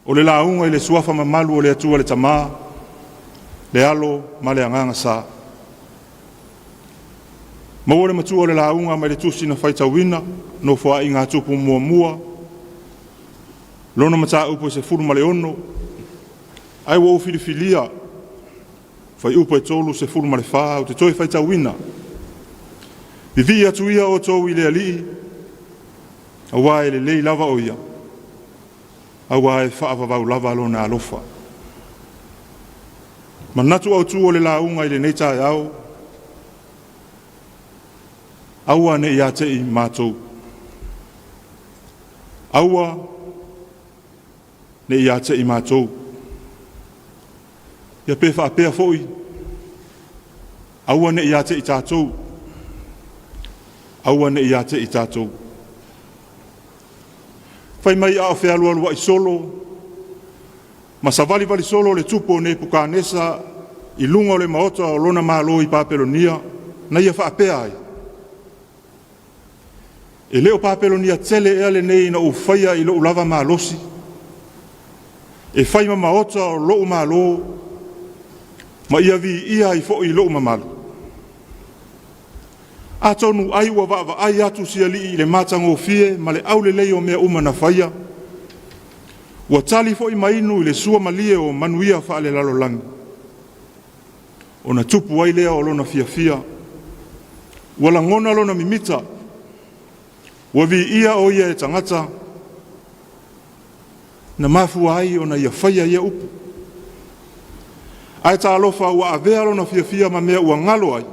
O le lauga i le suafa mamalu o le Atua le Tama, le Alo ma le Agaga Sa. Maua le matua o le lauga mai le tusi na faitauina, Nofoaiga a Tupu Muamua, lona mataupu e 16, ae ua ou filifilia fuaiupu e 34 ou te toe faitauina. Vivii atu ia outou i le Alii, aua e lelei lava o ia, aua e faavavau lava lona alofa. Manatu autu o le lauga i lenei taeao, aua ne i ia te i matou. Aua ne i ia te i matou. Ia pe faapea foi, aua ne i ia te i tatou. Aua ne i ia te i tatou. Fai mai a o fealualuai solo ma savalivali solo le tupu o Nepukanesa i luga o le maota o lona malo i Papelonia, na ia faapea ai, E le o Papelonia tele ea lenei na ou faia i lou lava malosi, e fai ma maota o lou malo, ma ia viia ai foi lou mamalu? Atonu ai ua vaavaai atu si alii i le matagofie ma le aulelei o mea uma na faia, ua tali foi ma inu i le suamalie o manuia faalelalolagi, ona tupu ai lea o lona fiafia, ua lagona lona mimita, ua viia o ia e tagata, na mafua ai ona ia faia ia upu. Ae talofa ua avea lona fiafia ma mea ua galo ai,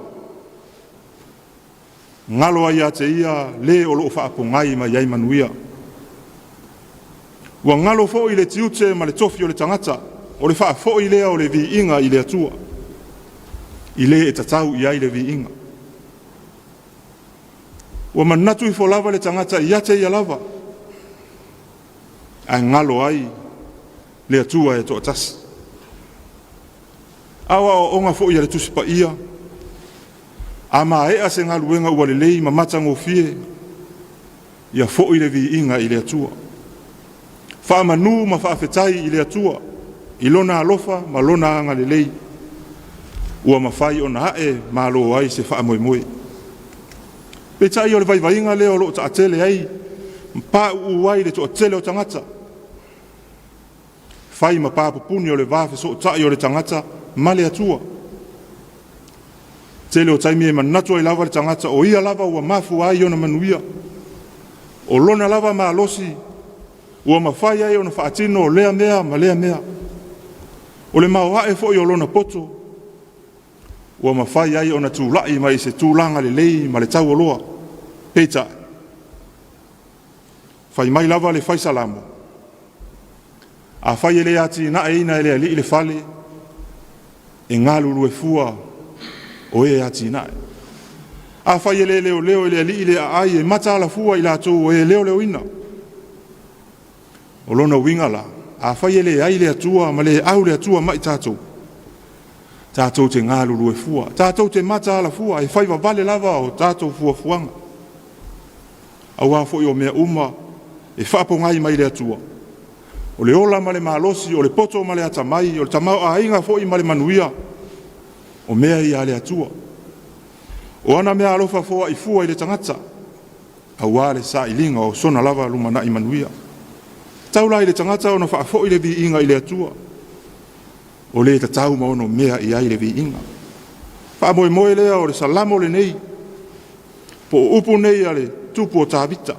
galo ai ia te ia le o lo o faapogai mai ai manuia. Ua galo foi le tiute ma le tofi o le tagata, o le faafoi lea o le viiga i le Atua, i le e tatau i ai le viiga. Ua manatu ifo lava le tagata ia te ia lava, ae galo ai le Atua e toatasi. A o aoaoga foi a le Tusi Paia, a maea se galuega ua lelei ma matagofie, ia foi le viiga i le Atua. Faamanu ma faafetai i le Atua i lona alofa ma lona agalelei ua mafai ona ae malo ai se faamoemoe. Peitai o le vaivaiga lea o lo o taatele ai ma pauu ai le toatele o tagata, fai ma papupuni o le va fesootai o le tagata ma le Atua. Tele o taimi e manatu ai lava le tagata o ia lava ua mafua ai ona manuia, o lona lava malosi ua mafai ai ona faatino lea mea ma lea mea. O le maoae foi o lona poto ua mafai ai ona tulai mai i se tulaga lelei ma le taualoa. Peitai, fai mai lava le fai Salamo, afai e le atinaeina e le Alii le fale, e galulue fua o e atinae. Afai e le leoleo e le Alii le aai, e mataala fua i latou o e leoleoina. O lona uiga la, afai e leai le Atua ma le au le Atua ma i tatou, tatou te galulue fua, tatou te mataala fua, e fai vavale lava o tatou fuafuaga. Aua foi o mea uma e faapogai mai le Atua, o le ola ma le malosi, o le poto ma le atamai, o le tamaoaiga foi ma le manuia, o mea ia a le Atua. O ana meaalofa foai fua i le tagata, aua le sailiga o sona lava lumanai manuia. Tau la i le tagata ona faafoi le viiga i le Atua, o le tatau ma ono mea i ai le viiga. Faamoemoe lea o le Salamo lenei, po o upu nei a le tupu o Tavita,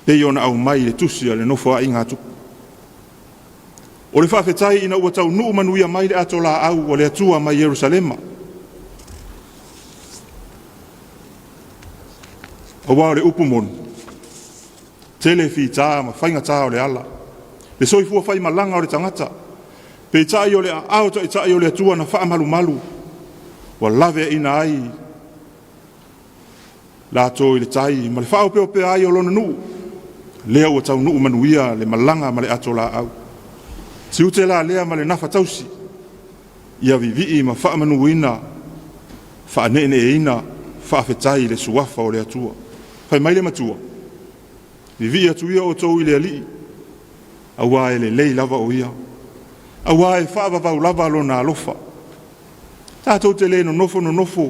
pei ona aumai i le tusi a le Nofoaiga a Tupu. O le faafetai ina ua taunuu manuia mai le ato laau a le Atua mai Ierusalema. Aua o le upu moni, tele fita ma faigata o le ala, le soifua faimalaga o le tagata, peitai o le aao taitai o le Atua na faamalumalu, ua laveaina ai latou i le tai ma le faaopeopea ai o lona nuu, lea ua taunuu manuia le malaga ma le ato laau. Tiute la lea ma le nafa tausi, ia vivii ma faamanuina, faaneeneeina, faafetai i le suafa o le Atua. Fai mai le matua, Vivii atu ia outou i le Alii, auā e lelei lava o ia, auā e faavavau lava lona alofa. Tatou te le nonofo nonofo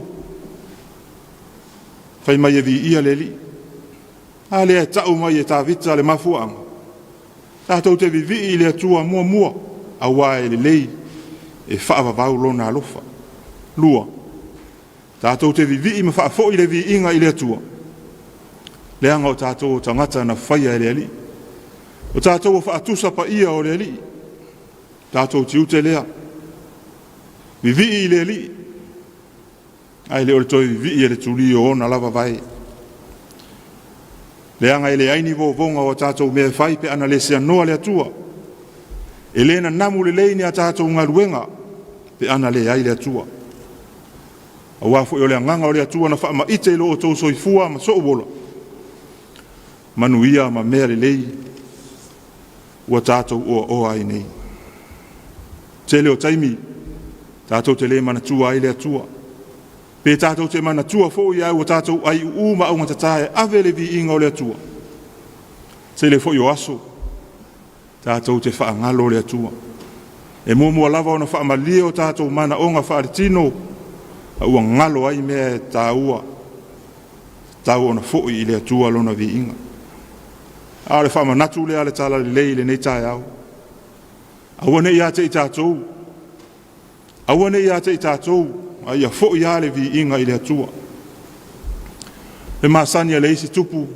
fai mai e viia le Alii. A lea e tau mai e Tavita le mafuaaga, tatou te vivii i le Atua muamua, auā e lelei, e faavavau lona alofa. 2, tatou te vivii ma faafoi le viiga i le Atua, leaga o tatou o tagata na faia e le Alii. O tatou o faatusa paia o le Alii, tatou tiute lea. Vivii i le Alii, ae le o le toe vivii e le tulī o ona lava vae. Leaga e leai ni vovoga o a tatou mea e fai pe ana le seanoa le Atua. E le nanamu lelei ni a tatou galuega pe ana leai le Atua. Auā foi o le agaga o le Atua na faamaite i lo outou soifua ma sou ola, manuia ma mea lelei ua tatou oaoa ai nei. Tele o taimi tatou te le manatua ai le Atua. Pe tatou te manatua foi ae ua tatou aiuuu ma augatata e ave le viiga o le Atua. Tele foi o aso tatou te faagalo le Atua. E muamua lava ona faamalie o tatou manaoga faaletino, a ua galo ai mea e taua, tau ona foi i le Atua lona viiga. A o le faamanatu lea a le Talalelei i lenei taeao. Aua ne i ia te i tatou, aua ne i ia te i tatou, a ia foi lava le viiga i le Atua. E masani a le isi tupu,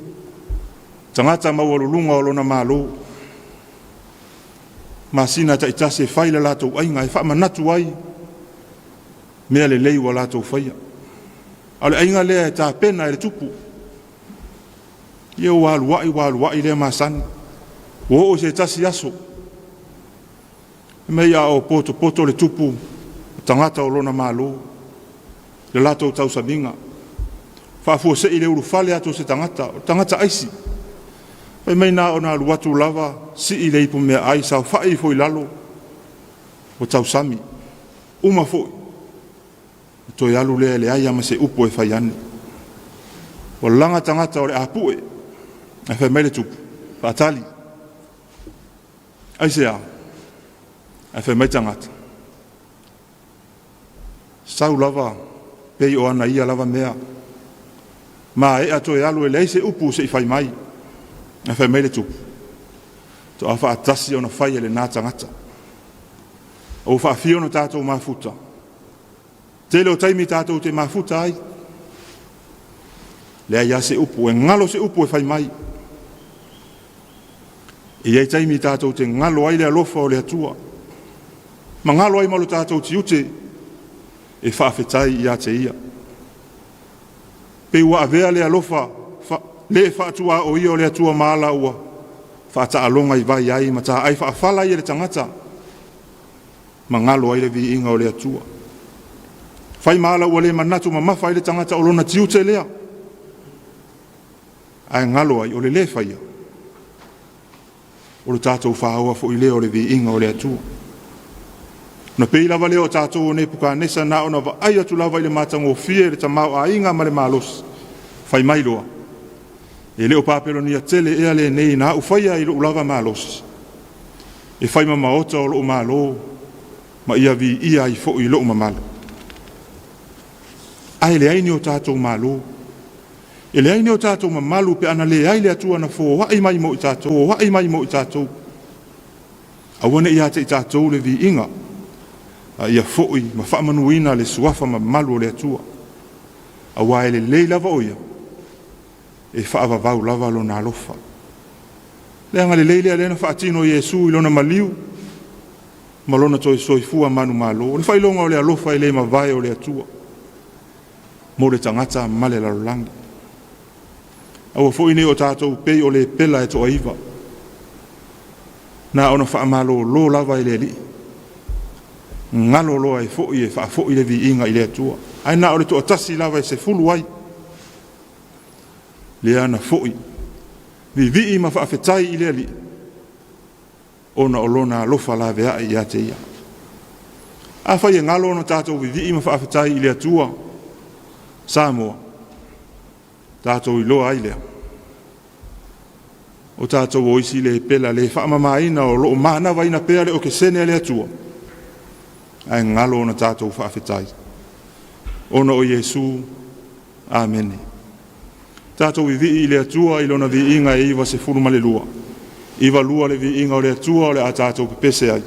tagata maualuluga o lona malo, masina taitasi e fai le latou aiga e faamanatu ai mea lelei ua latou faia. A o le aiga lea e tapena e le tupu. Ia ua alu ai lea masani. Ua oo i se tasi aso, mei a o potopoto le tupu tagata o lona malo, le latou tausamiga. Faafuasei le ulufale atu o se tagata, o tagata aisi. Fai mai na ona alu atu lava, sii le ipu meaai, saofai ifo i lalo, ua tausami. Uma foi, toe alu lea e leai lava ma se upu e fai ane. Ua laga tagata o le apue, ae fai mai le tupu, faatali. Aisea? Ae fai mai tagata, sau lava pei o ana ia lava mea. Maea toe alu e leai se upu se i fai mai. Ae fai mai le tupu, toa faatasi ona fai e lena tagata. Ua faafia ona tatou mafuta. Tele o taimi tatou te mafuta ai. Leai lava se upu, e galo se upu e fai mai. E i ai taimi tatou te galo ai le alofa o le Atua, ma galo ai ma lo tatou tiute e faafetai ia te ia. Pe ua avea le alofa le faatuaoia o le Atua ma ala ua faataaloga i vai ai ma taai faafala ai e le tagata, ma galo ai le viiga o le Atua. Fai ma ala ua le manatu mamafa ai le tagata o lona tiute lea, ae galo ai o le le faia, o le tatou faoa foi lea o le viiga o le Atua. Na pei lava lea o tatou o Nepukanesa na ona vaai atu lava i le matagofie le tamaoaiga ma le malosi, fai mai loa, e le o Papelonia tele ea lenei na au faia i lou lava malosi, e fai ma maota o lou malo, ma ia viia ai foi lou mamalu. Ae leai ni o tatou malo, e leai ni o tatou mamalu pe ana leai le Atua na foai mai mo i tatou, foai mai mo i tatou. Aua ne i ia te i tatou le viiga, a ia foi ma faamanuina le suafa mamalu o le Atua. Auā e lelei lava o ia, e faavavau lava lona alofa. Leaga lelei lea lea na faatino Iesu i lona maliu ma lona toe soifua manumalo. O le faailoga o le alofa e le mavae o le Atua mo le tagata ma le lalolagi. Aua foi ne i o tatou pei o le pela e toaiva, na ona faamalolo lava e le Alii, galo loa e foi e faafoi le viiga i le Atua. Ae na o le toatasi lava e 10 ai, lea na foi vivii ma faafetai i le Alii, ona o lona alofa laveai ia te ia. Afai e galo ona tatou vivii ma faafetai i le Atua, Samoa, tatou iloa ai lea. O tatou o isi le pela le faamamaina o loo manavaina pea le okesene a le Atua, ae galo ona tatou faafetai ona o Iesu. Amene. Tatou vivii i le Atua i lona viiga e 92, 92 le viiga o le Atua o le a tatou pepese ai.